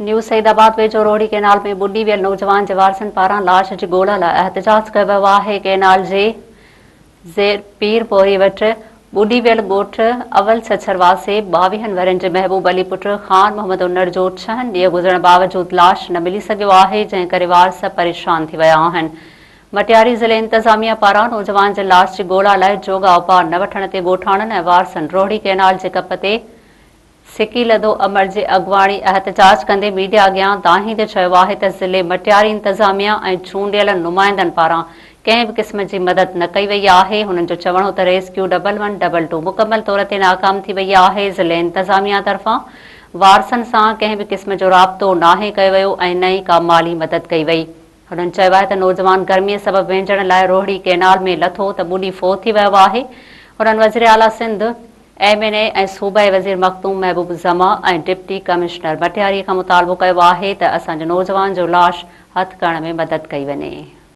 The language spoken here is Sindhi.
نيو سعيد آباد ويجهو روهڙي ڪئنال ۾ ٻڏي ويل نوجوان جي وارثن پاران لاش جي ڳولا لاء احتجاج ڪيو ويو آهي. ڪئنال جي زير پير پوري وٽ ٻڏي ويل ڳوٺ اول ڇڇر واسي ٻاويهن ورهين جي محبوب علي پٽ خان محمد انڙ جو ڇهن ڏينهن گذرڻ باوجود لاش نه ملي سگهيو آهي جنهن ڪري وارث پريشان ٿي ويا آهن. مٽياري ضلعي انتظاميا پاران نوجوان جي لاش جي ڳولا لاء جوڳا اپاء نه وٺڻ تي ڳوٺاڻن ۽ وارثن روهڙي ڪئنال جي ڪپ تي سڪيلڌو امڙ جي اڳواڻي احتجاج ڪندي ميڊيا اڳيان دانهيندي چيو آهي ته ضلعي مٽياري انتظاميا ۽ چونڊيل نمائندن پاران ڪنهن به قسم جي مدد نه ڪئي وئي آهي هنن جو چوڻ هو ته rescue double one double two مڪمل طور تي ناڪام ٿي وئي آهي ضلعي انتظاميا طرفان وارثن سان ڪنهن به قسم جو رابطو ناهي ڪيو ويو ۽ نه ئي ڪا مالي مدد ڪئي وئي هنن چيو آهي ته نوجوان گرمي سبب وهنجڻ لاء روهڙي ڪئنال ۾ لٿو ته ٻڏي فوت ٿي ويو آهي هنن وزيراعليٰ سنڌ ايم اين اي ۽ صوبائي وزير مخدوم محبوب الزمان ۽ ڊپٽي ڪمشنر مٽياري کان مطالبو ڪيو آهي ته اسان جي نوجوان جو لاش هٿ ڪرڻ ۾ مدد ڪئي وڃي.